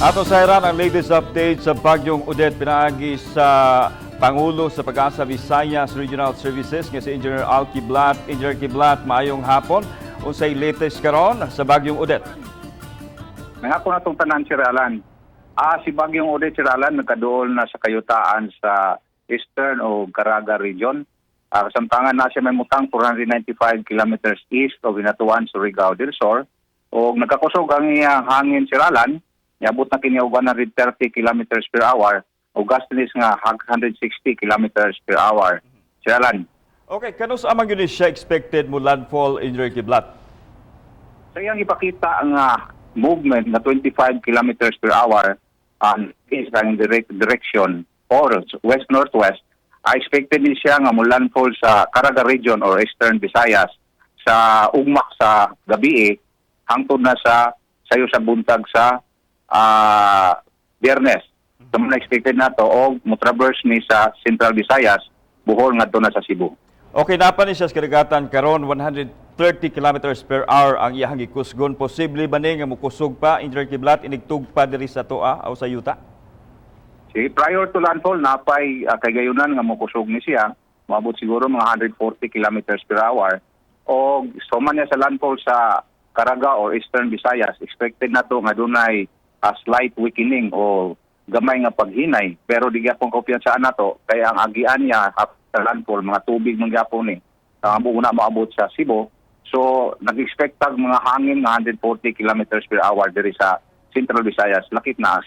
Ato sa ang latest update sa Bagyong Odette pinaagi sa Pangulo sa Pag-asa Visayas Regional Services nga si Engineer Al Quiblat. Engineer Quiblat, maayong hapon. Unsay latest karon sa Bagyong Odette? Nangako na itong tanan, Sir Alan. Si Bagyong Odette, Sir Alan, nagkaduol na sa kayutaan sa Eastern o Caraga Region. Samtangan na siya mahimutang 495 kilometers east of Hinatuan, Surigao del Sur. O nagkakusog ang iyang hangin, Sir Alan, niabot na kini og 130 kilometers per hour o gustiness nga 160 kilometers per hour. Sir Alan. Okay, kanus-a man gyud ni siya expected mo landfall, Engineer Quiblat? Sa iyang ipakita ang movement na 25 kilometers per hour is ang direction or west-northwest, I expected ni siya nga mo landfall sa Caraga Region or Eastern Visayas sa ugma sa gabi hangtod na sa sayo sa buntag sa Biyernes. So, na expected nato og mo traverse ni sa Central Visayas, Bohol ngadto na sa Cebu. Okay, naa pa ni siya sa kadagatan karon, 130 kilometers per hour ang iyang gikusgon. Posible ba ni nga mokusog pa, Engineer Quiblat, inigtugpa diri sa atoa o sa yuta? Si prior to landfall, napay kagayunan nga mokusog ni siya, moabot siguro mga 140 kilometers per hour. O so man niya sa landfall sa Caraga or Eastern Visayas, expected nato nga dunay slight weakening o gamay nga paghinay, pero di gyapon kumpiyansaan nato kay ang agian niya after landfall, mga tubig man gyapon ni. Ang una moabot sa Cebu. So nag-expect tag mga hangin nga 140 kilometers per hour diri sa Central Visayas, lakip na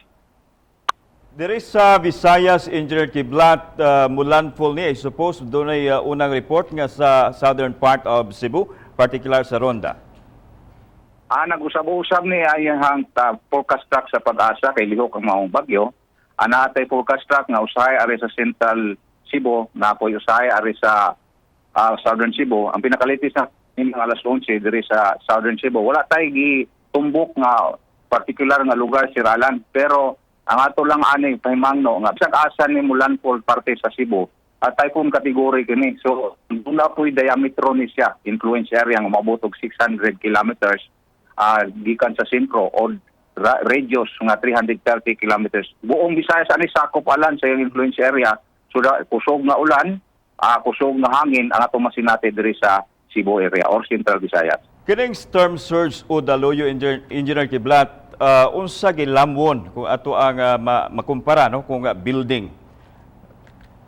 Diri sa Visayas, Engineer Quiblat, mo landfall ni, I suppose, dunay unang report nga sa southern part of Cebu, particular sa Ronda. Nag-usab-usab ni ayang forecast track sa Pag-asa kay lihok ang maong bagyo. Naa tay forecast track nga usahay ari sa Central Cebu, naa poy usahay ari sa Southern Cebu. Ang pinaka-latest na ning alas 11 diri sa Southern Cebu. Wala tay gitumbok nga particular nga lugar, Sir Alan, pero ang ato lang ani pahimangno nga bisag asa ni mo landfall parte sa Cebu at typhoon category kini. So duna po'y diametro ni siya, influence area nga moabot og 600 kilometers gikan sa sentro o radius nga 330 kilometers. Buong Visayas ani sakop, Alan, sa iyang influence area. So kusog nga ulan, kusog nga hangin ang atong masinati diri sa Cebu area or Central Visayas. Kining storm surge o daluyo, Engineer Quiblat, unsa gilamwon kung ato ang makumpara, no, kung building?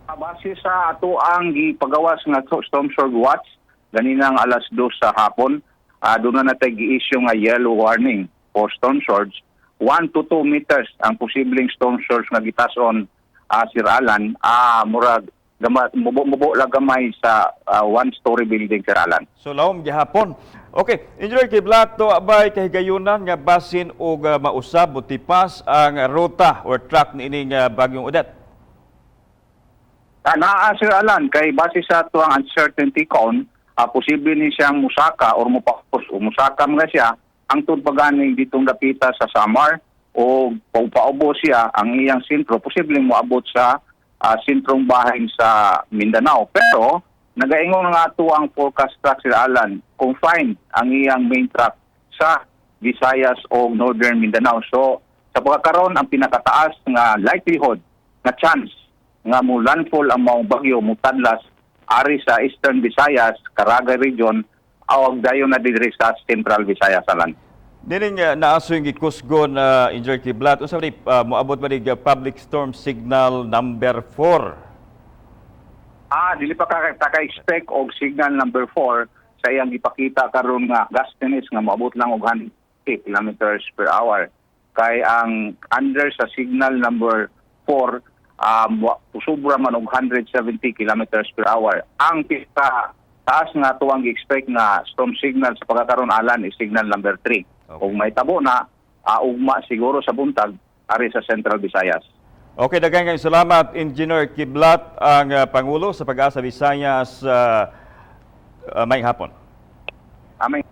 Base sa ato ang gipagawas nga storm surge watch ganinang alas 2 sa hapon, doon na natay gi-issue nga yellow warning for storm surge. 1 to 2 meters ang posibleng storm surge nga gitason, Sir Alan, murag gama, mubo mubo lang gamay sa one story building, Sir Alan. So lawom gihapon. Okay, Engineer Quiblat, to abay kahigayunan nga basin og mausab o tipas ang ruta or track niining Bagyong Odette? Naa, Sir Alan, kay base sa ato ang uncertainty cone, posible ni siyang musaka or mupakos o musaka mga siya hangtod pa ganing ditong dapita sa Samar o paubo siya ang iyang sentro, posibleng moabot sa sentrong bahin sa Mindanao. Pero nagaingon nga ato ang forecast track, Sir Alan, confined ang iyang main track sa Visayas o Northern Mindanao. So sa pagkakaroon, ang pinakataas nga likelihood nga chance nga mo landfall ang maong bagyo, mutadlas ari sa Eastern Visayas, Caraga Region, og dayon na diri sa Central Visayas, Alan. Nining naasoy gikusgon na Engineer Quiblat, unsa ba ni moabot ba ni public storm signal number 4? Dili pa ka expect og signal number 4 sa iyang ipakita karon nga gustiness nga moabot lang og 100 kilometers per hour. Kay ang under sa signal number 4, sobra man og 170 kilometers per hour. Ang pinaka taas nga tuwang gi-expect nga storm signal sa pagkakaroon, Alan, is signal number 3. Ug mahitabo na ugma siguro sa buntag ari sa Central Visayas. Okay, daghang kayong salamat, Engineer Quiblat, ang Pangulo sa Pag-asa Visayas, maayong hapon. Aming